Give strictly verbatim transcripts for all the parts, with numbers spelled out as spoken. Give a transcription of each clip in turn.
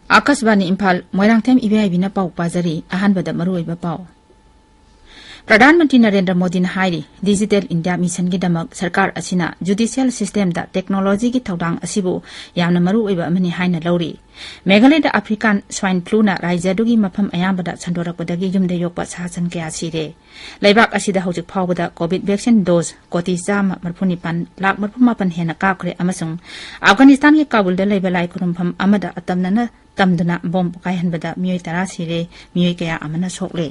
ꯑꯥꯀꯥꯁꯕꯥꯅꯤ ꯏꯝꯐꯥꯜ, ꯃꯣꯏꯔꯥꯡꯊꯦꯝ ꯏꯕꯦꯌꯥꯏꯕꯤꯅ ꯄꯥꯎ ꯄꯥꯖꯔꯤ꯫ ꯑꯍꯥꯟꯕꯗ ꯃꯔꯨꯑꯣꯏꯕ ꯄꯥꯎ꯫ ꯄ꯭ꯔꯙꯥꯟ ꯃꯟꯇ꯭ꯔꯤ ꯅꯔꯦꯟꯗ꯭ꯔ ꯃꯣꯗꯤꯅ ꯍꯥꯏꯔꯤ, ꯗꯤꯖꯤꯇꯦꯜ ꯏꯟꯗꯤꯌꯥ ꯃꯤꯁꯟꯒꯤꯗꯃꯛ ꯁꯔꯀꯥꯔ ꯑꯁꯤꯅ ꯖꯨꯗꯤꯁꯤꯌꯦꯜ ꯁꯤꯁꯇꯦꯝꯗ ꯇꯦꯛꯅꯣꯂꯣꯖꯤꯒꯤ ꯊꯧꯗꯥꯡ ꯑꯁꯤꯕꯨ ꯌꯥꯝꯅ ꯃꯔꯨꯑꯣꯏꯕ ꯑꯃꯅꯤ ꯍꯥꯏꯅ ꯂꯧꯔꯤ꯫ ꯃꯦꯘꯥꯂꯌꯗ ꯑꯐ꯭ꯔꯤꯀꯥꯟ ꯁ꯭ꯋꯥꯏꯟ ꯐ꯭ꯂꯨꯅ ꯔꯥꯖ꯭ꯌ ꯑꯗꯨꯒꯤ ꯃꯐꯝ ꯑꯌꯥꯝꯕꯗ ꯁꯟꯗꯣꯔꯛꯄꯗꯒꯤ ꯌꯨꯝꯗ ꯌꯣꯛꯄ ꯁꯥ ꯁꯟ ꯀꯌꯥ ꯁꯤꯔꯦ꯫ ꯂꯩꯕꯥꯛ ꯑꯁꯤꯗ ꯍꯧꯖꯤꯛ ꯐꯥꯎꯕꯗ ꯀꯣꯚꯤꯗ ꯚꯦꯛꯁꯤꯟ ꯗꯣꯖ ꯀꯣꯇꯤ ꯆꯥꯝꯃ ꯃꯔꯤꯐꯨ ꯅꯤꯄꯥꯟ ꯂꯥꯈ ꯃꯔꯤꯐꯨ ꯃꯥꯄꯟ ꯍꯦꯟꯅ ꯀꯥꯞꯈ꯭ꯔꯦ ꯑꯃꯁꯨꯡ ꯑꯐꯒꯥꯅꯤꯁꯇꯥꯟꯒꯤ ꯀꯥꯕꯨꯜꯗ ꯂꯩꯕ ꯂꯥꯏ ꯈꯨꯔꯨꯝꯐꯝ ꯑꯃꯗ ꯑꯇꯝꯅꯅ ꯇꯝꯗꯨꯅ ꯕꯣꯝ ꯄꯣꯈꯥꯏꯍꯟꯕꯗ ꯃꯤꯑꯣꯏ ꯇꯔꯥ ꯁꯤꯔꯦ, ꯃꯤꯑꯣꯏ ꯀꯌꯥ ꯑꯃꯅ ꯁꯣꯛꯂꯦ꯫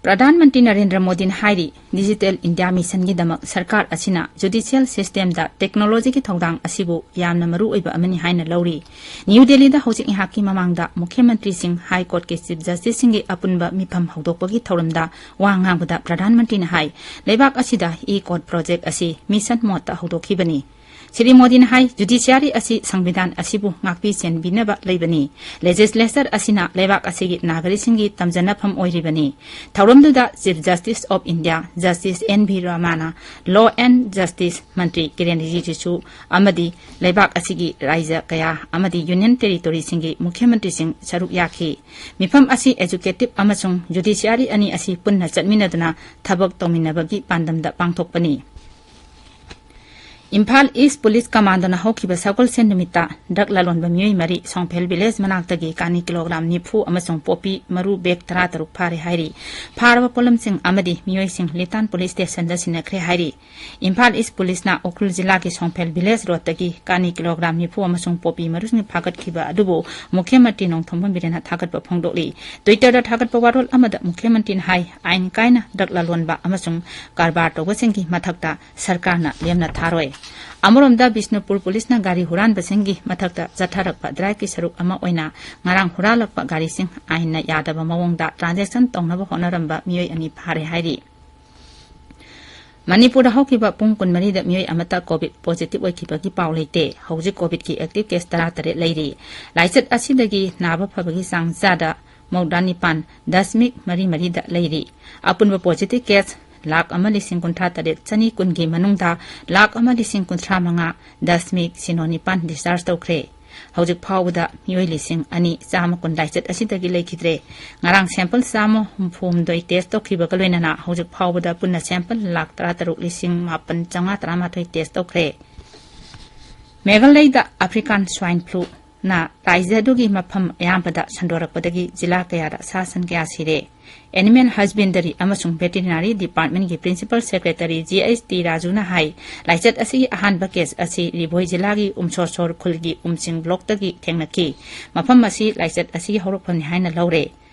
ꯄ꯭ꯔꯙꯥꯟ ꯃꯟꯇ꯭ꯔꯤ ꯅꯔꯦꯟꯗ꯭ꯔ ꯃꯣꯗꯤꯅ ꯍꯥꯏꯔꯤ, ꯗꯤꯖꯤꯇꯦꯜ ꯏꯟꯗꯤꯌꯥ ꯃꯤꯁꯟꯒꯤꯗꯃꯛ ꯁꯔꯀꯥꯔ ꯑꯁꯤꯅ ꯖꯨꯗꯤꯁꯤꯌꯦꯜ ꯁꯤꯁꯇꯦꯝꯗ ꯇꯦꯛꯅꯣꯂꯣꯖꯤꯒꯤ ꯊꯧꯗꯥꯡ ꯑꯁꯤꯕꯨ ꯌꯥꯝꯅ ꯃꯔꯨꯑꯣꯏꯕ ꯑꯃꯅꯤ ꯍꯥꯏꯅ ꯂꯧꯔꯤ꯫ ꯅ꯭ꯌꯨ ꯗꯦꯜꯂꯤꯗ ꯍꯧꯖꯤꯛ ꯉꯥꯏꯍꯥꯛꯀꯤ ꯃꯃꯥꯡꯗ ꯃꯨꯈ꯭ꯌ ꯃꯟꯇ꯭ꯔꯤꯁꯤꯡ, ꯍꯥꯏ ꯀꯣꯔꯠꯀꯤ ꯆꯤꯐ ꯖꯁꯇꯤꯁꯁꯤꯡꯒꯤ ꯑꯄꯨꯟꯕ ꯃꯤꯐꯝ ꯍꯧꯗꯣꯛꯄꯒꯤ ꯊꯧꯔꯝꯗ ꯋꯥ ꯉꯥꯡꯕꯗ ꯄ꯭ꯔꯙꯥꯟ ꯃꯟꯇ꯭ꯔꯤꯅ ꯍꯥꯏ, ꯂꯩꯕꯥꯛ ꯑꯁꯤꯗ ꯏ ꯀꯣꯔꯠ ꯄ꯭ꯔꯣꯖꯦꯛ ꯑꯁꯤ ꯃꯤꯁꯟ ꯃꯣꯗꯇ ꯍꯧꯗꯣꯛꯈꯤꯕꯅꯤ꯫ ꯁ꯭ꯔꯤ ꯃꯣꯗꯤꯅ ꯍꯥꯏ, ꯖꯨꯗꯤꯁꯤꯌꯥꯔꯤ ꯑꯁꯤ ꯁꯪꯕꯤꯙꯥꯟ ꯑꯁꯤꯕꯨ ꯉꯥꯛꯄꯤ ꯆꯦꯟꯕꯤꯅꯕ ꯂꯩꯕꯅꯤ꯫ ꯂꯦꯖꯤꯁꯂꯦꯆꯔ ꯑꯁꯤꯅ ꯂꯩꯕꯥꯛ ꯑꯁꯤꯒꯤ ꯅꯥꯒꯔꯤꯛꯁꯤꯡꯒꯤ ꯇꯝꯖꯅꯐꯝ ꯑꯣꯏꯔꯤꯕꯅꯤ꯫ ꯊꯧꯔꯝꯗꯨꯗ chief justice of India justice N V Ramana, law and justice ꯃꯟꯇ꯭ꯔꯤ ꯀꯤꯔꯦꯟ ꯔꯤꯖꯤꯖꯨ ꯑꯃꯗꯤ ꯂꯩꯕꯥꯛ ꯑꯁꯤꯒꯤ ꯔꯥꯖ꯭ꯌ ꯀꯌꯥ ꯑꯃꯗꯤ ꯌꯨꯅꯤꯌꯟ ꯇꯦꯔꯤꯇꯣꯔꯤꯁꯤꯡꯒꯤ ꯃꯨꯈ꯭ꯌ ꯃꯟꯇ꯭ꯔꯤꯁꯤꯡ ꯁꯔꯨꯛ ꯌꯥꯈꯤ꯫ ꯃꯤꯐꯝ ꯑꯁꯤ ꯑꯦꯖꯨꯀꯦꯇꯤꯚ ꯑꯃꯁꯨꯡ ꯖꯨꯗꯤꯁꯤꯌꯥꯔꯤ ꯑꯅꯤ ꯑꯁꯤ ꯄꯨꯟꯅ ꯆꯠꯃꯤꯟꯅꯗꯨꯅ ꯊꯕꯛ ꯇꯧꯃꯤꯟꯅꯕꯒꯤ ꯄꯥꯟꯗꯝꯗ ꯄꯥꯡꯊꯣꯛꯄꯅꯤ꯫ ꯏꯝꯐꯥꯜ ꯏꯁ ꯄꯨꯂꯤꯁ ꯀꯃꯥꯟꯗꯣꯅ ꯍꯧꯈꯤꯕ ꯁꯒꯣꯜꯁꯦꯟ ꯅꯨꯃꯤꯠꯇ ꯗ꯭ꯔꯒ ꯂꯂꯣꯟꯕ ꯃꯤꯑꯣꯏ ꯃꯔꯤ ꯁꯣꯡꯐꯦꯜ ꯚꯤꯂꯦꯖ ꯃꯅꯥꯛꯇꯒꯤ ꯀꯥꯅꯤ ꯀꯤꯂꯣꯒ꯭ꯔꯥꯝ ꯅꯤꯐꯨ ꯑꯃꯁꯨꯡ ꯄꯣꯄꯤ ꯃꯔꯨ ꯕꯦꯒ ꯇꯔꯥ ꯇꯔꯨꯛ ꯐꯥꯔꯦ ꯍꯥꯏꯔꯤ꯫ ꯐꯥꯔꯕ ꯄꯣꯠꯂꯝꯁꯤꯡ ꯑꯃꯗꯤ ꯃꯤꯑꯣꯏꯁꯤꯡ ꯂꯤꯇꯥꯟ ꯄꯨꯂꯤꯁ ꯁ꯭ꯇꯦꯁꯟꯗ ꯁꯤꯟꯅꯈ꯭ꯔꯦ ꯍꯥꯏꯔꯤ꯫ ꯏꯝꯐꯥꯜ ꯏꯁ ꯄꯨꯂꯤꯁꯅ ꯎꯈ꯭ꯔꯨꯜ ꯖꯤꯂꯥꯒꯤ ꯁꯣꯡꯐꯦꯜ ꯚꯤꯂꯦꯖ ꯔꯣꯗꯇꯒꯤ ꯀꯥꯅꯤ ꯀꯤꯂꯣꯒ꯭ꯔꯥꯝ ꯅꯤꯐꯨ ꯑꯃꯁꯨꯡ ꯄꯣꯄꯤ ꯃꯔꯨꯁꯤꯡ ꯐꯥꯒꯠꯈꯤꯕ ꯑꯗꯨꯕꯨ ꯃꯨꯈ꯭ꯌ ꯃꯟꯇ꯭ꯔꯤ ꯅꯣꯡꯊꯣꯝꯕꯝ ꯕꯤꯔꯦꯟꯅ ꯊꯥꯒꯠꯄ ꯐꯣꯡꯗꯣꯛꯂꯤ꯫ Twitter-ꯗ ꯊꯥꯒꯠꯄ ꯋꯥꯔꯣꯜ ꯑꯃꯗ ꯃꯨꯈ꯭ꯌ ꯃꯟꯇ꯭ꯔꯤꯅ ꯍꯥꯏ, ꯑꯥꯏꯟ ꯀꯥꯏꯅ ꯗ꯭ꯔꯒ ꯂꯂꯣꯟꯕ ꯑꯃꯁꯨꯡ ꯀꯔꯕꯥꯔ ꯇꯧꯕꯁꯤꯡꯒꯤ ꯃꯊꯛꯇ ꯁꯔꯀꯥꯔꯅ ꯂꯦꯝꯅ ꯊꯥꯔꯣꯏ꯫ ꯑꯃꯔꯣꯝꯗ, ꯕꯤꯁꯅꯨꯄꯨꯔ ꯄꯨꯂꯤꯁꯅ ꯒꯥꯔꯤ ꯍꯨꯔꯥꯟꯕꯁꯤꯡꯒꯤ ꯃꯊꯛꯇ ꯆꯠꯊꯔꯛꯄ ꯗ꯭ꯔꯥꯏꯚꯀꯤ ꯁꯔꯨꯛ ꯑꯃ ꯑꯣꯏꯅ ꯉꯔꯥꯡ ꯍꯨꯔꯥꯜꯂꯛꯄ ꯒꯥꯔꯤꯁꯤꯡ ꯑꯥꯏꯟꯅ ꯌꯥꯗꯕ ꯃꯑꯣꯡꯗ ꯇ꯭ꯔꯥꯟꯖꯦꯛꯁꯟ ꯇꯧꯅꯕ ꯍꯣꯠꯅꯔꯝꯕ ꯃꯤꯑꯣꯏ ꯑꯅꯤ ꯐꯥꯔꯦ ꯍꯥꯏꯔꯤ꯫ ꯃꯅꯤꯄꯨꯔꯗ ꯍꯧꯈꯤꯕ ꯄꯨꯡ ꯀꯨꯟꯃꯔꯤꯗ ꯃꯤꯑꯣꯏ ꯑꯃꯠꯇ ꯀꯣꯚꯤꯗ ꯄꯣꯖꯤꯇꯤꯚ ꯑꯣꯏꯈꯤꯕꯒꯤ ꯄꯥꯎ ꯂꯩꯇꯦ꯫ ꯍꯧꯖꯤꯛ ꯀꯣꯚꯤꯗꯀꯤ ꯑꯦꯛꯇꯤꯚ ꯀꯦꯁ ꯇꯔꯥꯇꯔꯦꯠ ꯂꯩꯔꯤ꯫ ꯂꯥꯏꯆꯠ ꯑꯁꯤꯗꯒꯤ ꯅꯥꯕ ꯐꯕꯒꯤ ꯆꯥꯡ ꯆꯥꯗ ꯃꯧꯗ꯭ꯔꯥ ꯅꯤꯄꯥꯟ ꯗꯁꯃꯤꯛ ꯃꯔꯤ ꯃꯔꯤꯗ ꯂꯩꯔꯤ꯫ ꯑꯄꯨꯟꯕ ꯄꯣꯖꯤꯇꯤꯚ ꯀꯦꯁ ꯂꯥꯈ ꯑꯃ ꯂꯤꯁꯤꯡ ꯀꯨꯟꯊ꯭ꯔꯥ ꯇꯔꯦꯠ ꯆꯅꯤ ꯀꯨꯟꯒꯤ ꯃꯅꯨꯡꯗ ꯂꯥꯈ ꯑꯃ ꯂꯤꯁꯤꯡ ꯀꯨꯟꯊ꯭ꯔꯥ ꯃꯉꯥ ꯗꯁꯃꯤꯛ ꯁꯤꯅꯣ ꯅꯤꯄꯥꯟ ꯗꯤꯁꯆꯥꯔꯖ ꯇꯧꯈ꯭ꯔꯦ꯫ ꯍꯧꯖꯤꯛ ꯐꯥꯎꯕꯗ ꯃꯤꯑꯣꯏ ꯂꯤꯁꯤꯡ ꯑꯅꯤ ꯆꯥꯝꯃ ꯀꯨꯟ ꯂꯥꯏꯆꯠ ꯑꯁꯤꯗꯒꯤ ꯂꯩꯈꯤꯗ꯭ꯔꯦ꯫ ꯉꯔꯥꯡ ꯁꯦꯝꯄꯜ ꯆꯥꯝꯃ ꯍꯨꯝꯐꯨ ꯍꯨꯝꯗꯣꯏ ꯇꯦꯁ ꯇꯧꯈꯤꯕꯒ ꯂꯣꯏꯅꯅ ꯍꯧꯖꯤꯛ ꯐꯥꯎꯕꯗ ꯄꯨꯟꯅ ꯁꯦꯝꯄꯜ ꯂꯥꯈ ꯇꯔꯥ ꯇꯔꯨꯛ ꯂꯤꯁꯤꯡ ꯃꯥꯄꯟ ꯆꯥꯝꯃꯉꯥ ꯇꯔꯥꯃꯥꯊꯣꯏ ꯇꯦꯁ ꯇꯧꯈ꯭ꯔꯦ꯫ ꯃꯦꯘꯥꯂꯌꯗ ꯑꯐ꯭ꯔꯤꯀꯥꯟ ꯁ꯭ꯋꯥꯏꯟ ꯐ꯭ꯂꯨꯅ ꯔꯥꯖ꯭ꯌ ꯑꯗꯨꯒꯤ ꯃꯐꯝ ꯑꯌꯥꯝꯕꯗ ꯁꯟꯗꯣꯔꯛꯄꯗꯒꯤ ꯖꯤꯂꯥ ꯀꯌꯥꯗ ꯁꯥ ꯁꯟ ꯀꯌꯥ ꯁꯤꯔꯦ꯫ ꯑꯦꯅꯤꯃꯦꯜ ꯍꯖꯕꯦꯟꯗꯔꯤ ꯑꯃꯁꯨꯡ ꯚꯦꯇꯤꯅꯔꯤ ꯗꯤꯄꯥꯔꯠꯃꯦꯟꯒꯤ principal secretary G H T ꯔꯥꯖꯨꯅ ꯍꯥꯏ, ꯂꯥꯏꯆꯠ ꯑꯁꯤꯒꯤ ꯑꯍꯥꯟꯕ ꯀꯦꯁ ꯑꯁꯤ ꯔꯤꯚꯣꯏ ꯖꯤꯂꯥꯒꯤ ꯎꯝꯁꯣꯁꯣꯔ ꯈꯨꯜꯒꯤ ꯎꯝꯁꯤꯡ ꯕ꯭ꯂꯣꯛꯇꯒꯤ ꯊꯦꯡꯅꯈꯤ꯫ ꯃꯐꯝ ꯑꯁꯤ ꯂꯥꯏꯆꯠ ꯑꯁꯤꯒꯤ ꯍꯧꯔꯛꯐꯝꯅꯤ ꯍꯥꯏꯅ ꯂꯧꯔꯦ꯫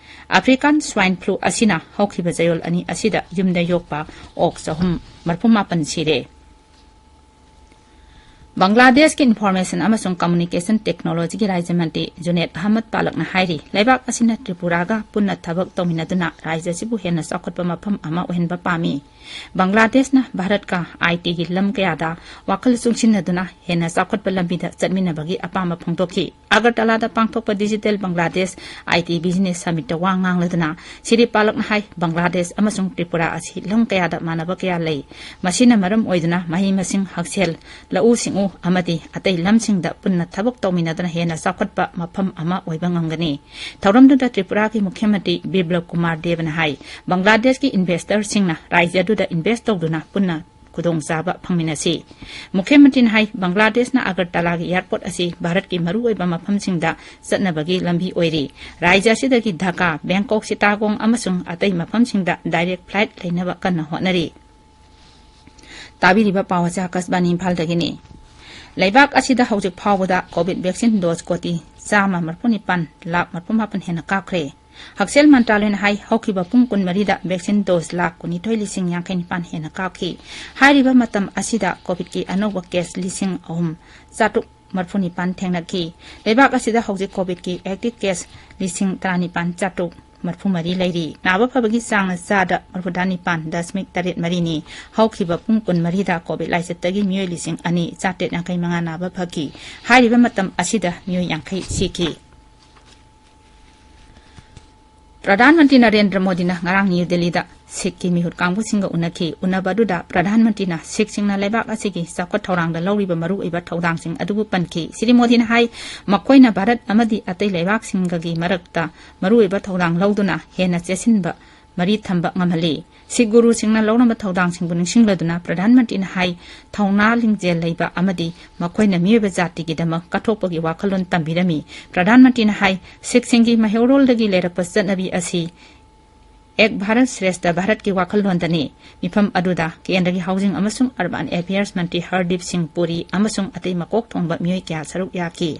ꯑꯐ꯭ꯔꯤꯀꯥꯟ ꯁ꯭ꯋꯥꯏꯟ ꯐ꯭ꯂꯨ ꯑꯁꯤꯅ ꯍꯧꯈꯤꯕ ꯆꯌꯣꯜ ꯑꯅꯤ ꯑꯁꯤꯗ ꯌꯨꯝꯗ ꯌꯣꯛꯄ ꯑꯣꯛ ꯆꯍꯨꯝ ꯃꯔꯤꯐꯨ ꯃꯥꯄꯟ ꯁꯤꯔꯦ꯫ ꯕꯪꯒ꯭ꯂꯥꯗꯦꯁꯀꯤ ꯏꯟꯐꯣꯔꯃꯦꯁꯟ ꯑꯃꯁꯨꯡ ꯀꯝꯃ꯭ꯌꯨꯅꯤꯀꯦꯁꯟ ꯇꯦꯛꯅꯣꯂꯣꯖꯤꯒꯤ ꯔꯥꯖ꯭ꯌ ꯃꯟꯇ꯭ꯔꯤ ꯖꯨꯅꯦꯗ ꯑꯍꯃꯗ ꯄꯥꯂꯛꯅ ꯍꯥꯏꯔꯤ, ꯂꯩꯕꯥꯛ ꯑꯁꯤꯅ ꯇ꯭ꯔꯤꯄꯨꯔꯥꯒ ꯄꯨꯟꯅ ꯊꯕꯛ ꯇꯧꯃꯤꯟꯅꯗꯨꯅ ꯔꯥꯖ꯭ꯌ ꯑꯁꯤꯕꯨ ꯍꯦꯟꯅ ꯆꯥꯎꯈꯠꯄ ꯃꯐꯝ ꯑꯃ ꯑꯣꯏꯍꯟꯕ ꯄꯥꯝꯃꯤ꯫ ꯕꯪꯒ꯭ꯂꯥꯗꯦꯁꯅ ꯚꯥꯔꯠꯀ ꯑꯥꯏ ꯇꯤꯒꯤ ꯂꯝ ꯀꯌꯥꯗ ꯋꯥꯈꯜ ꯆꯨꯡꯁꯤꯟꯅꯗꯨꯅ ꯍꯦꯟꯅ ꯆꯥꯎꯈꯠꯄ ꯂꯝꯕꯤꯗ ꯆꯠꯃꯤꯟꯅꯕꯒꯤ ꯑꯄꯥꯝꯕ ꯐꯣꯡꯗꯣꯛꯈꯤ꯫ ꯑꯒꯔꯇꯂꯥꯗ ꯄꯥꯡꯊꯣꯛꯄ ꯗꯤꯖꯤꯇꯦꯜ ꯕꯪꯒ꯭ꯂꯥꯗꯦꯁ ꯑꯥꯏ ꯇꯤ ꯕꯤꯖꯤꯅꯦꯁ ꯁꯃꯤꯠꯇ ꯋꯥ ꯉꯥꯡꯂꯗꯨꯅ ꯁꯤꯔꯤ ꯄꯥꯂꯛꯅ ꯍꯥꯏ, ꯕꯪꯒ꯭ꯂꯥꯗꯦꯁ ꯑꯃꯁꯨꯡ ꯇ꯭ꯔꯤꯄꯨꯔꯥ ꯑꯁꯤ ꯂꯝ ꯀꯌꯥꯗ ꯃꯥꯟꯅꯕ ꯀꯌꯥ ꯂꯩ꯫ ꯃꯁꯤꯅ ꯃꯔꯝ ꯑꯣꯏꯗꯨꯅ ꯃꯍꯩ ꯃꯁꯤꯡ, ꯍꯛꯁꯦꯜ, ꯂꯧꯎ ꯁꯤꯡꯎ ꯑꯃꯗꯤ ꯑꯇꯩ ꯂꯝꯁꯤꯡꯗ ꯄꯨꯟꯅ ꯊꯕꯛ ꯇꯧꯃꯤꯟꯅꯗꯨꯅ ꯍꯦꯟꯅ ꯆꯥꯎꯈꯠꯄ ꯃꯐꯝ ꯑꯃ ꯑꯣꯏꯕ ꯉꯝꯒꯅꯤ꯫ ꯊꯧꯔꯝꯗꯨꯗ ꯇ꯭ꯔꯤꯄꯨꯔꯥꯒꯤ ꯃꯨꯈ꯭ꯌ ꯃꯟꯇ꯭ꯔꯤ ꯕꯤꯄ꯭ꯂꯕ ꯀꯨꯃꯥꯔ ꯗꯦꯕꯅ ꯍꯥꯏ, ꯕꯪꯒ꯭ꯂꯥꯗꯦꯁꯀꯤ ꯏꯟꯚꯦꯁꯇꯔꯁꯤꯡꯅ ꯔꯥꯖ꯭ꯌ ꯑꯗꯨꯗ ꯏꯟꯚꯦꯁ ꯇꯧꯗꯨꯅ ꯄꯨꯟꯅ ꯈꯨꯗꯣꯡꯆꯥꯕ ꯐꯪꯃꯤꯟꯅꯁꯤ꯫ ꯃꯨꯈ꯭ꯌ ꯃꯟꯇ꯭ꯔꯤꯅ ꯍꯥꯏ, ꯕꯪꯒ꯭ꯂꯥꯗꯦꯁꯅ ꯑꯒꯔꯇꯂꯥꯒꯤ ꯑꯦꯌꯔꯄꯣꯔꯠ ꯑꯁꯤ ꯚꯥꯔꯠꯀꯤ ꯃꯔꯨꯑꯣꯏꯕ ꯃꯐꯝꯁꯤꯡꯗ ꯆꯠꯅꯕꯒꯤ ꯂꯝꯕꯤ ꯑꯣꯏꯔꯤ꯫ ꯔꯥꯖ꯭ꯌ ꯑꯁꯤꯗꯒꯤ ꯙꯥꯀꯥ, ꯕꯦꯡꯀꯣꯛ, ꯁꯤꯇꯥꯒꯣꯡ ꯑꯃꯁꯨꯡ ꯑꯇꯩ ꯃꯐꯝꯁꯤꯡꯗ ꯗꯥꯏꯔꯦꯛ ꯐ꯭ꯂꯥꯏꯠ ꯂꯩꯅꯕ ꯀꯟꯅ ꯍꯣꯠꯅꯔꯤ꯫ ꯇꯥꯕꯤꯔꯤꯕ ꯄꯥꯎ ꯑꯁꯤ ꯑꯥꯀꯥꯁꯕꯥꯅꯤ ꯏꯝꯐꯥꯜꯗꯒꯤꯅꯤ꯫ ꯂꯩꯕꯥꯛ ꯑꯁꯤꯗ ꯍꯧꯖꯤꯛ ꯐꯥꯎꯕꯗ ꯀꯣꯚꯤꯗ ꯚꯦꯛꯁꯤꯟ ꯗꯣꯁ ꯀꯣꯇꯤ ꯆꯥꯝꯃ ꯃꯔꯤꯐꯨ ꯅꯤꯄꯥꯟ ꯂꯥꯈ ꯃꯔꯤꯐꯨ ꯃꯥꯄꯟ ꯍꯦꯟꯅ ꯀꯥꯞꯈ꯭ꯔꯦ꯫ ꯍꯛꯁꯦꯜ ꯃꯟꯇ꯭ꯔꯥꯂꯌꯅ ꯍꯥꯏ, ꯍꯧꯈꯤꯕ ꯄꯨꯡ ꯀꯨꯟꯃꯔꯤꯗ vaccine dose ꯂꯥꯈ ꯀꯨꯟꯅꯤꯊꯣꯏ ꯂꯤꯁꯤꯡ ꯌꯥꯡꯈꯩ ꯅꯤꯄꯥꯟ ꯍꯦꯟꯅ ꯀꯥꯞꯈꯤ꯫ ꯍꯥꯏꯔꯤꯕ ꯃꯇꯝ ꯑꯁꯤꯗ COVID-ꯀꯤ ꯑꯅꯧꯕ case ꯂꯤꯁꯤꯡ ꯑꯍꯨꯝ ꯆꯥꯇ꯭ꯔꯨꯛ ꯃꯔꯐꯨ ꯅꯤꯄꯥꯟ ꯊꯦꯡꯅꯈꯤ꯫ ꯂꯩꯕꯥꯛ ꯑꯁꯤꯗ ꯍꯧꯖꯤꯛ COVID-ꯀꯤ active case ꯂꯤꯁꯤꯡ ꯇꯔꯥꯅꯤꯄꯥꯟ ꯆꯥꯇ꯭ꯔꯨꯛ ꯃꯔꯐꯨ ꯃꯔꯤ ꯂꯩꯔꯤ꯫ ꯅꯥꯕ ꯐꯕꯒꯤ ꯆꯥꯡꯅ ꯆꯥꯗ ꯃꯔꯐꯨꯇꯔꯥ ꯅꯤꯄꯥꯟ ꯗꯁꯃꯤꯛ ꯇꯔꯦꯠ ꯃꯔꯤꯅꯤ꯫ ꯍꯧꯈꯤꯕ ꯄꯨꯡ ꯀꯨꯟꯃꯔꯤꯗ COVID ꯂꯥꯏꯆꯠꯇꯒꯤ ꯃꯤꯑꯣꯏ ꯂꯤꯁꯤꯡ ꯑꯅꯤ ꯆꯥꯇ꯭ꯔꯦꯠ ꯌꯥꯡꯈꯩ ꯃꯉꯥ ꯅꯥꯕ ꯐꯈꯤ꯫ ꯍꯥꯏꯔꯤꯕ ꯃꯇꯝ ꯑꯁꯤꯗ ꯃꯤꯑꯣꯏ ꯌꯥꯡꯈꯩ ꯁꯤꯈꯤ꯫ ꯄ꯭ꯔꯙꯥꯟ ꯃꯟꯇ꯭ꯔꯤ ꯅꯔꯦꯟꯗ꯭ꯔ ꯃꯣꯗꯤꯅ ꯉꯔꯥꯡ ꯅ꯭ꯌꯨ ꯗꯦꯜꯂꯤꯗ ꯁꯤꯈꯀꯤ ꯃꯤꯍꯨꯠ ꯀꯥꯡꯕꯨꯁꯤꯡꯒ ꯎꯅꯈꯤ꯫ ꯎꯅꯕ ꯑꯗꯨꯗ ꯄ꯭ꯔꯙꯥꯟ ꯃꯟꯇ꯭ꯔꯤꯅ ꯁꯤꯈꯁꯤꯡꯅ ꯂꯩꯕꯥꯛ ꯑꯁꯤꯒꯤ ꯆꯥꯎꯈꯠ ꯊꯧꯔꯥꯡꯗ ꯂꯧꯔꯤꯕ ꯃꯔꯨꯑꯣꯏꯕ ꯊꯧꯗꯥꯡꯁꯤꯡ ꯑꯗꯨꯕꯨ ꯄꯟꯈꯤ꯫ ꯁ꯭ꯔꯤ ꯃꯣꯗꯤꯅ ꯍꯥꯏ, ꯃꯈꯣꯏꯅ ꯚꯥꯔꯠ ꯑꯃꯗꯤ ꯑꯇꯩ ꯂꯩꯕꯥꯛꯁꯤꯡꯒꯒꯤ ꯃꯔꯛꯇ ꯃꯔꯨꯑꯣꯏꯕ ꯊꯧꯗꯥꯡ ꯂꯧꯗꯨꯅ ꯍꯦꯟꯅ ꯆꯦꯠꯁꯤꯟꯕ ꯃꯔꯤ ꯊꯝꯕ ꯉꯝꯍꯜꯂꯤ꯫ ꯁꯤꯈ ꯒꯨꯔꯨꯁꯤꯡꯅ ꯂꯧꯔꯝꯕ ꯊꯧꯗꯥꯡꯁꯤꯡꯕꯨ ꯅꯤꯡꯁꯤꯡꯂꯗꯨꯅ ꯄ꯭ꯔꯙꯥꯟ ꯃꯟꯇ꯭ꯔꯤꯅ ꯍꯥꯏ, ꯊꯧꯅꯥ ꯂꯤꯡꯖꯦꯜ ꯂꯩꯕ ꯑꯃꯗꯤ ꯃꯈꯣꯏꯅ ꯃꯤꯑꯣꯏꯕ ꯖꯥꯇꯤꯒꯤꯗꯃꯛ ꯀꯠꯊꯣꯛꯄꯒꯤ ꯋꯥꯈꯜꯂꯣꯟ ꯇꯝꯕꯤꯔꯝꯃꯤ꯫ ꯄ꯭ꯔꯙꯥꯟ ꯃꯟꯇ꯭ꯔꯤꯅ ꯍꯥꯏ, ꯁꯤꯈꯁꯤꯡꯒꯤ ꯃꯩꯍꯧꯔꯣꯜꯗꯒꯤ ꯂꯩꯔꯛꯄ ꯆꯠꯅꯕꯤ ꯑꯁꯤ ꯑꯦꯛ ꯚꯥꯔꯠ ꯁ꯭ꯔꯦꯁꯇ ꯚꯥꯔꯠꯀꯤ ꯋꯥꯈꯜꯂꯣꯟꯗꯅꯤ꯫ ꯃꯤꯐꯝ ꯑꯗꯨꯗ ꯀꯦꯟꯗ꯭ꯔꯒꯤ ꯍꯥꯎꯖꯤꯡ ꯑꯃꯁꯨꯡ ꯑꯔꯕꯥꯟ ꯑꯦꯐꯤꯌꯔꯁ ꯃꯟꯇ꯭ꯔꯤ ꯍꯔꯗꯤꯞ ꯁꯤꯡ ꯄꯨꯔꯤ ꯑꯃꯁꯨꯡ ꯑꯇꯩ ꯃꯀꯣꯛ ꯊꯣꯡꯕ ꯃꯤꯑꯣꯏ ꯀꯌꯥ ꯁꯔꯨꯛ ꯌꯥꯈꯤ꯫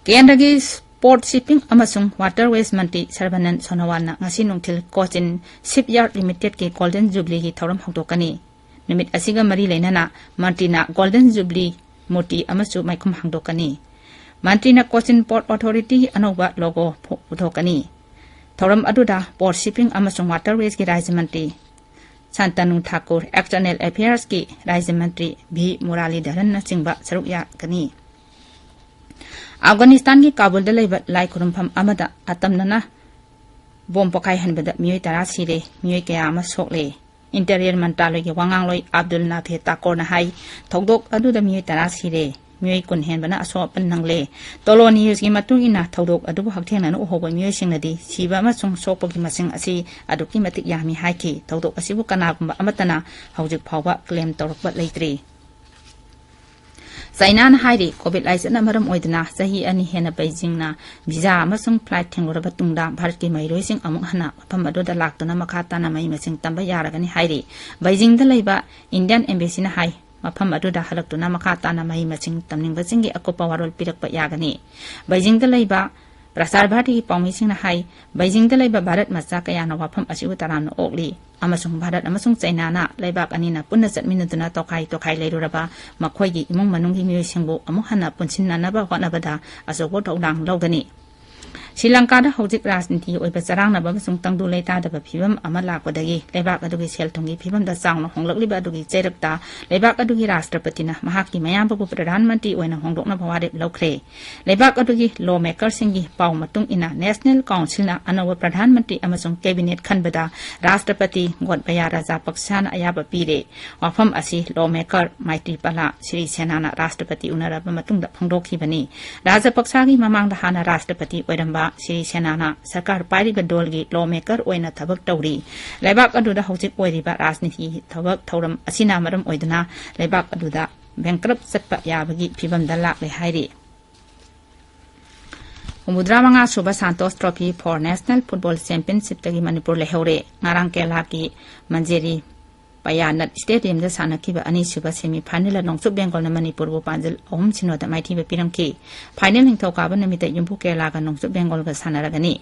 ꯀꯦꯟꯗ꯭ꯔꯒꯤ ꯄꯣꯔꯠ, ꯁꯤꯞꯄꯤꯡ ꯑꯃꯁꯨꯡ ꯋꯥꯇꯔꯋꯦꯁ ꯃꯟꯇ꯭ꯔꯤ ꯁꯔꯕꯥꯅꯟꯗ ꯁꯣꯅꯣꯋꯥꯜꯅ ꯉꯁꯤ ꯅꯨꯡꯊꯤꯜ ꯀꯣꯆꯤꯟ ꯁꯤꯞꯌꯥꯔꯗ ꯂꯤꯃꯤꯇꯦꯗꯀꯤ ꯒꯣꯜꯗꯟ ꯖꯨꯕꯤꯂꯤꯒꯤ ꯊꯧꯔꯝ ꯍꯧꯗꯣꯛꯀꯅꯤ꯫ ꯅꯨꯃꯤꯠ ꯑꯁꯤꯒ ꯃꯔꯤ ꯂꯩꯅꯅ ꯃꯟꯇ꯭ꯔꯤꯅ ꯒꯣꯜꯗꯟ ꯖꯨꯕꯤꯂꯤ ꯃꯨꯔꯇꯤ ꯑꯃꯁꯨ ꯃꯥꯏꯈꯨꯝ ꯍꯥꯡꯗꯣꯛꯀꯅꯤ꯫ ꯃꯟꯇ꯭ꯔꯤꯅ ꯀꯣꯆꯤꯟ ꯄꯣꯔꯠ ꯑꯣꯊꯣꯔꯤꯇꯤꯒꯤ ꯑꯅꯧꯕ ꯂꯣꯒꯣ ꯐꯣ-, ꯄꯨꯊꯣꯛꯀꯅꯤ꯫ ꯊꯧꯔꯝ ꯑꯗꯨꯗ ꯄꯣꯔꯠ, ꯁꯤꯞꯄꯤꯡ ꯑꯃꯁꯨꯡ ꯋꯥꯇꯔꯋꯦꯁꯀꯤ ꯔꯥꯖ꯭ꯌ ꯃꯟꯇ꯭ꯔꯤ ꯁꯥꯟꯇꯅꯨ ꯊꯥꯀꯨꯔ, ꯑꯦꯛꯁꯇꯔꯅꯦꯜ ꯑꯦꯐꯤꯌꯔꯁꯀꯤ ꯔꯥꯖ꯭ꯌ ꯃꯟꯇ꯭ꯔꯤ ꯚꯤ ꯃꯨꯔꯥꯂꯤꯙꯔꯟꯅꯆꯤꯡꯕ ꯁꯔꯨꯛ ꯌꯥꯒꯅꯤ꯫ ꯑꯐꯒꯥꯅꯤꯁꯇꯥꯟꯒꯤ ꯀꯥꯕꯨꯜꯗ ꯂꯩꯕ ꯂꯥꯏ ꯈꯨꯔꯨꯝꯐꯝ ꯑꯃꯗ ꯑꯇꯝꯅꯅ ꯕꯣꯝ ꯄꯣꯈꯥꯏꯍꯟꯕꯗ ꯃꯤꯑꯣꯏ ꯇꯔꯥ ꯁꯤꯔꯦ, ꯃꯤꯑꯣꯏ ꯀꯌꯥ ꯑꯃ ꯁꯣꯛꯂꯦ꯫ ꯏꯟꯇꯤꯔꯤꯌꯔ ꯃꯟꯇ꯭ꯔꯥꯂꯌꯒꯤ ꯋꯥꯉꯥꯡꯂꯣꯏ ꯑꯕꯗꯨꯜ ꯅꯥꯐꯦ ꯇꯥꯀꯣꯔꯅ ꯍꯥꯏ, ꯊꯧꯗꯣꯛ ꯑꯗꯨꯗ ꯃꯤꯑꯣꯏ ꯇꯔꯥ ꯁꯤꯔꯦ, ꯃꯤꯑꯣꯏ ꯀꯨꯟ ꯍꯦꯟꯕꯅ ꯑꯁꯣꯛ ꯑꯄꯟ ꯅꯪꯂꯦ꯫ ꯇꯣꯂꯣ ꯅ꯭ꯌꯨꯁꯀꯤ ꯃꯇꯨꯡ ꯏꯟꯅ, ꯊꯧꯗꯣꯛ ꯑꯗꯨꯕꯨ ꯍꯛꯊꯦꯡꯅꯅ ꯎꯍꯧꯕ ꯃꯤꯑꯣꯏꯁꯤꯡꯅꯗꯤ ꯁꯤꯕ ꯑꯃꯁꯨꯡ ꯁꯣꯛꯄꯒꯤ ꯃꯁꯤꯡ ꯑꯁꯤ ꯑꯗꯨꯛꯀꯤ ꯃꯇꯤꯛ ꯌꯥꯝꯃꯤ ꯍꯥꯏꯈꯤ꯫ ꯊꯧꯗꯣꯛ ꯑꯁꯤꯕꯨ ꯀꯅꯥꯒꯨꯝꯕ ꯑꯃꯠꯇꯅ ꯍꯧꯖꯤꯛ ꯐꯥꯎꯕ ꯀ꯭ꯂꯦꯝ ꯇꯧꯔꯛꯄ ꯂꯩꯇ꯭ꯔꯤ꯫ ꯆꯥꯏꯅꯥꯅ ꯍꯥꯏꯔꯤ, COVID ꯂꯥꯏꯆꯠꯅ ꯃꯔꯝ ꯑꯣꯏꯗꯨꯅ ꯆꯍꯤ ꯑꯅꯤ ꯍꯦꯟꯅ ꯕꯩꯖꯤꯡꯅ ꯚꯤꯖꯥ ꯑꯃꯁꯨꯡ ꯐ꯭ꯂꯥꯏꯠ ꯊꯤꯡꯂꯨꯔꯕ ꯇꯨꯡꯗ ꯚꯥꯔꯠꯀꯤ ꯃꯍꯩꯔꯣꯏꯁꯤꯡ ꯑꯃꯨꯛ ꯍꯟꯅ ꯃꯐꯝ ꯑꯗꯨꯗ ꯂꯥꯛꯇꯨꯅ ꯃꯈꯥ ꯇꯥꯅ ꯃꯍꯩ ꯃꯁꯤꯡ ꯇꯝꯕ ꯌꯥꯔꯒꯅꯤ ꯍꯥꯏꯔꯤ꯫ ꯕꯩꯖꯤꯡꯗ ꯂꯩꯕ ꯏꯟꯗꯤꯌꯟ ꯑꯦꯝꯕꯦꯁꯤꯅ ꯍꯥꯏ, ꯃꯐꯝ ꯑꯗꯨꯗ ꯍꯜꯂꯛꯇꯨꯅ ꯃꯈꯥ ꯇꯥꯅ ꯃꯍꯩ ꯃꯁꯤꯡ ꯇꯝꯅꯤꯡꯕꯁꯤꯡꯒꯤ ꯑꯀꯨꯞꯄ ꯋꯥꯔꯣꯜ ꯄꯤꯔꯛꯄ ꯌꯥꯒꯅꯤ꯫ ꯕꯩꯖꯤꯡꯗ ꯂꯩꯕ ꯄ꯭ꯔꯁꯥꯔ ꯚꯥꯔꯇꯤꯒꯤ ꯄꯥꯎꯃꯤꯁꯤꯡꯅ ꯍꯥꯏ, ꯕꯩꯖꯤꯡꯗ ꯂꯩꯕ ꯚꯥꯔꯠ ꯃꯆꯥ ꯀꯌꯥꯅ ꯋꯥꯐꯝ ꯑꯁꯤꯕꯨ ꯇꯔꯥꯝꯅ ꯑꯣꯛꯂꯤ ꯑꯃꯁꯨꯡ ꯚꯥꯔꯠ ꯑꯃꯁꯨꯡ ꯆꯩꯅꯥꯅ ꯂꯩꯕꯥꯛ ꯑꯅꯤꯅ ꯄꯨꯟꯅ ꯆꯠꯃꯤꯟꯅꯗꯨꯅ ꯇꯣꯈꯥꯏ ꯇꯣꯈꯥꯏ ꯂꯩꯔꯨꯔꯕ ꯃꯈꯣꯏꯒꯤ ꯏꯃꯨꯡ ꯃꯅꯨꯡꯒꯤ ꯃꯤꯑꯣꯏꯁꯤꯡꯕꯨ ꯑꯃꯨꯛ ꯍꯟꯅ ꯄꯨꯟꯁꯤꯟꯅꯅꯕ ꯍꯣꯠꯅꯕꯗ ꯑꯆꯧꯕ ꯊꯧꯗꯥꯡ ꯂꯧꯒꯅꯤ꯫ ꯁ꯭ꯔꯤ ꯂꯪꯀꯥꯗ ꯍꯧꯖꯤꯛ ꯔꯥꯖꯅꯤꯇꯤꯒꯤ ꯑꯣꯏꯕ ꯆꯔꯥꯡꯅꯕ ꯑꯃꯁꯨꯡ ꯇꯪꯗꯨ ꯂꯩꯇꯥꯗꯕ ꯐꯤꯕꯝ ꯑꯃ ꯂꯥꯛꯄꯗꯒꯤ ꯂꯩꯕꯥꯛ ꯑꯗꯨꯒꯤ ꯁꯦꯜ ꯊꯨꯝꯒꯤ ꯐꯤꯕꯝꯗ ꯆꯥꯎꯅ ꯍꯣꯡꯂꯛꯂꯤꯕ ꯑꯗꯨꯒꯤ ꯆꯩꯔꯛꯇ ꯂꯩꯕꯥꯛ ꯑꯗꯨꯒꯤ ꯔꯥꯁꯇ꯭ꯔꯄꯇꯤꯅ ꯃꯍꯥꯛꯀꯤ ꯃꯌꯥꯝꯕꯕꯨ ꯄ꯭ꯔꯙꯥꯟ ꯃꯟꯇ꯭ꯔꯤ ꯑꯣꯏꯅ ꯍꯣꯡꯗꯣꯛꯅꯕ ꯋꯥꯔꯦꯞ ꯂꯧꯈ꯭ꯔꯦ꯫ ꯂꯩꯕꯥꯛ ꯑꯗꯨꯒꯤ ꯂꯣ ꯃꯦꯀꯔꯁꯤꯡꯒꯤ ꯄꯥꯎ ꯃꯇꯨꯡ ꯏꯟꯅ ꯅꯦꯁꯅꯦꯜ ꯀꯥꯎꯟꯁꯤꯜꯅ ꯑꯅꯧꯕ ꯄ꯭ꯔꯙꯥꯟ ꯃꯟꯇ꯭ꯔꯤ ꯑꯃꯁꯨꯡ ꯀꯦꯕꯤꯅꯦꯠ ꯈꯟꯕꯗ ꯔꯥꯁꯇ꯭ꯔꯄꯇꯤ ꯒꯣꯠꯕꯌꯥ ꯔꯥꯖꯥꯄꯛꯁꯥꯅ ꯑꯌꯥꯕ ꯄꯤꯔꯦ꯫ ꯋꯥꯐꯝ ꯑꯁꯤ ꯂꯣ ꯃꯦꯀꯔ ꯃꯥꯏꯇ꯭ꯔꯤꯄꯥꯂꯥ ꯁꯤꯔꯤꯁꯦꯅꯥꯅ ꯔꯥꯁꯇ꯭ꯔꯄꯇꯤ ꯎꯅꯔꯕ ꯃꯇꯨꯡꯗ ꯐꯣꯡꯗꯣꯛꯈꯤꯕꯅꯤ꯫ ꯔꯥꯖꯥꯄꯛꯁꯥꯒꯤ ꯃꯃꯥꯡꯗ ꯍꯥꯟꯅ ꯔꯥꯁꯇ꯭ꯔꯄꯇꯤ ꯑꯣꯏꯔꯝꯕ ꯁꯤꯔꯤꯁꯦꯅꯥꯅ ꯁꯔꯀꯥꯔ ꯄꯥꯏꯔꯤꯕ ꯗꯣꯜꯒꯤ ꯂꯣ ꯃꯦꯀꯔ ꯑꯣꯏꯅ ꯊꯕꯛ ꯇꯧꯔꯤ꯫ ꯂꯩꯕꯥꯛ ꯑꯗꯨꯗ ꯍꯧꯖꯤꯛ ꯑꯣꯏꯔꯤꯕ ꯔꯥꯖꯅꯤꯇꯤ ꯊꯕꯛ ꯊꯧꯔꯝ ꯑꯁꯤꯅ ꯃꯔꯝ ꯑꯣꯏꯗꯨꯅ ꯂꯩꯕꯥꯛ ꯑꯗꯨꯗ ꯕꯦꯡꯀ꯭ꯔꯞ ꯆꯠꯄ ꯌꯥꯕꯒꯤ ꯐꯤꯕꯝꯗ ꯂꯥꯛꯂꯦ ꯍꯥꯏꯔꯤ꯫ ꯍꯨꯝꯐꯨꯇꯔꯥ ꯃꯉꯥ ꯁꯨꯕ Santosh trophy for national football ꯆꯦꯝꯄꯤꯌꯟꯁꯤꯞꯇꯒꯤ ꯃꯅꯤꯄꯨꯔ ꯂꯩꯍꯧꯔꯦ꯫ ꯉꯔꯥꯡ ꯀꯦꯔꯂꯥꯒꯤ ꯃꯟꯖꯦꯔꯤ ꯄꯌꯥꯅꯠ ꯁ꯭ꯇꯦꯗꯤꯌꯝꯗ ꯁꯥꯟꯅꯈꯤꯕ ꯑꯅꯤꯁꯨꯕ ꯁꯦꯃꯤ ꯐꯥꯏꯅꯦꯜꯗ ꯅꯣꯡꯆꯨꯞ ꯕꯦꯡꯒꯣꯜꯅ ꯃꯅꯤꯄꯨꯔꯕꯨ ꯄꯥꯟꯖꯜ ꯑꯍꯨꯝ ꯁꯤꯅꯣꯗ ꯃꯥꯏꯊꯤꯕ ꯄꯤꯔꯝꯈꯤ꯫ ꯐꯥꯏꯅꯦꯜ ꯅꯤꯡꯊꯧꯀꯥꯕ ꯅꯨꯃꯤꯠꯇ ꯌꯨꯝꯕꯨ ꯀꯦꯔꯂꯥꯒ ꯅꯣꯡꯆꯨꯞ ꯕꯦꯡꯒꯣꯜꯒ ꯁꯥꯟꯅꯔꯒꯅꯤ꯫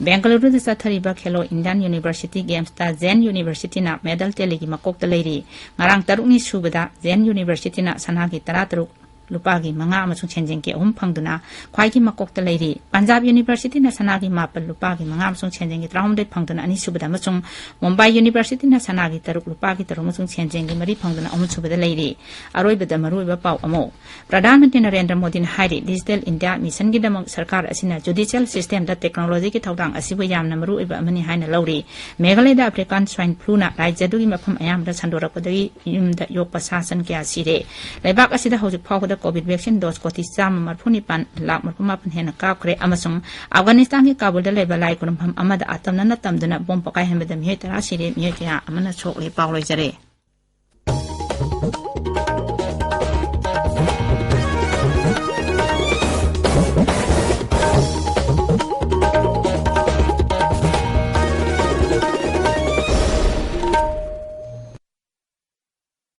ꯕꯦꯡꯒꯂꯨꯔꯨꯗ ꯆꯠꯊꯔꯤꯕ ꯈꯦꯂꯣ ꯏꯟꯗꯤꯌꯥꯟ ꯌꯨꯅꯤꯚꯔꯁꯤꯇꯤ ꯒꯦꯝꯁꯇ ꯖꯦꯟ ꯌꯨꯅꯤꯚꯔꯁꯤꯇꯤꯅ ꯃꯦꯗꯜ ꯇꯦꯂꯤꯒꯤ ꯃꯀꯣꯛꯇ ꯂꯩꯔꯤ꯫ ꯉꯔꯥꯡ ꯇꯔꯨꯛꯅꯤ ꯁꯨꯕꯗ ꯖꯦꯟ ꯌꯨꯅꯤꯚꯔꯁꯤꯇꯤꯅ ꯁꯅꯥꯒꯤ ꯇꯔꯥꯇꯔꯨꯛ, ꯂꯨꯄꯥꯒꯤ ꯃꯉꯥ ꯑꯃꯁꯨꯡ ꯁꯦꯟꯖꯦꯡꯒꯤ ꯑꯍꯨꯝ ꯐꯪꯗꯨꯅ ꯈ꯭ꯋꯥꯏꯒꯤ ꯃꯀꯣꯛꯇ ꯂꯩꯔꯤ꯫ ꯄꯟꯖꯥꯕ ꯌꯨꯅꯤꯚꯔꯁꯤꯇꯤꯅ ꯁꯅꯥꯒꯤ ꯃꯥꯄꯜ, ꯂꯨꯄꯥꯒꯤ ꯃꯉꯥ ꯑꯃꯁꯨꯡ ꯁꯦꯟꯖꯦꯡꯒꯤ ꯇꯔꯥꯍꯨꯝꯗꯣꯏ ꯐꯪꯗꯨꯅ ꯑꯅꯤꯁꯨꯕꯗ ꯑꯃꯁꯨꯡ ꯃꯨꯝꯕꯥꯏ ꯌꯨꯅꯤꯚꯔꯁꯤꯇꯤꯅ ꯁꯅꯥꯒꯤ ꯇꯔꯨꯛ, ꯂꯨꯄꯥꯒꯤ ꯇꯔꯨꯛ ꯑꯃꯁꯨꯡ ꯁꯦꯟꯖꯦꯡꯒꯤ ꯃꯔꯤ ꯐꯪꯗꯨꯅ ꯑꯍꯨꯝꯁꯨꯕꯗ ꯂꯩꯔꯤ꯫ ꯑꯔꯣꯏꯕꯗ ꯃꯔꯨꯑꯣꯏꯕ ꯄꯥꯎ ꯑꯃ꯫ ꯄ꯭ꯔꯙꯥꯟ ꯃꯟꯇ꯭ꯔꯤ ꯅꯔꯦꯟꯗ꯭ꯔ ꯃꯣꯗꯤꯅ ꯍꯥꯏꯔꯤ, ꯗꯤꯖꯤꯇꯦꯜ ꯏꯟꯗꯤꯌꯥ ꯃꯤꯁꯟꯒꯤꯗꯃꯛ ꯁꯔꯀꯥꯔ ꯑꯁꯤꯅ ꯖꯨꯗꯤꯁꯤꯌꯦꯜ ꯁꯤꯁꯇꯦꯝꯗ ꯇꯦꯛꯅꯣꯂꯣꯖꯤꯒꯤ ꯊꯧꯗꯥꯡ ꯑꯁꯤꯕꯨ ꯌꯥꯝꯅ ꯃꯔꯨꯑꯣꯏꯕ ꯑꯃꯅꯤ ꯍꯥꯏꯅ ꯂꯧꯔꯤ꯫ ꯃꯦꯘꯥꯂꯌꯗ ꯑꯐ꯭ꯔꯤꯀꯥꯟ ꯁ꯭ꯋꯥꯏꯟ ꯐ꯭ꯂꯨꯅ ꯔꯥꯖ꯭ꯌ ꯑꯗꯨꯒꯤ ꯃꯐꯝ ꯑꯌꯥꯝꯕꯗ ꯁꯟꯗꯣꯔꯛꯄꯗꯒꯤ ꯌꯨꯝꯗ ꯌꯣꯛꯄ ꯁꯥ ꯁꯟ ꯀꯌꯥ ꯁꯤꯔꯦ꯫ ꯂꯩꯕꯥꯛ ꯑꯁꯤꯗ ꯍꯧꯖꯤꯛ ꯐꯥꯎꯕꯗ ꯀꯣꯚꯤꯗ ꯚꯦꯛꯁꯤꯟ ꯗꯣꯁ ꯀꯣꯇꯤ ꯆꯥꯝꯃ ꯃꯔꯤꯐꯨ ꯅꯤꯄꯥꯟ ꯂꯥꯈ ꯃꯔꯤꯐꯨ ꯃꯥꯄꯟ ꯍꯦꯟꯅ ꯀꯥꯞꯈ꯭ꯔꯦ ꯑꯃꯁꯨꯡ ꯑꯐꯒꯥꯅꯤꯁꯇꯥꯟꯒꯤ ꯀꯥꯕꯨꯜꯗ ꯂꯩꯕ ꯂꯥꯏ ꯈꯨꯔꯨꯝꯐꯝ ꯑꯃꯗ ꯑꯇꯝꯅꯅ ꯇꯝꯗꯨꯅ ꯕꯣꯝ ꯄꯣꯈꯥꯏꯍꯟꯕꯗ ꯃꯤꯑꯣꯏ ꯇꯔꯥ ꯁꯤꯔꯦ, ꯃꯤꯑꯣꯏ ꯀꯌꯥ ꯑꯃꯅ ꯁꯣꯛꯂꯦ꯫ ꯄꯥꯎ ꯂꯣꯏꯖꯔꯦ꯫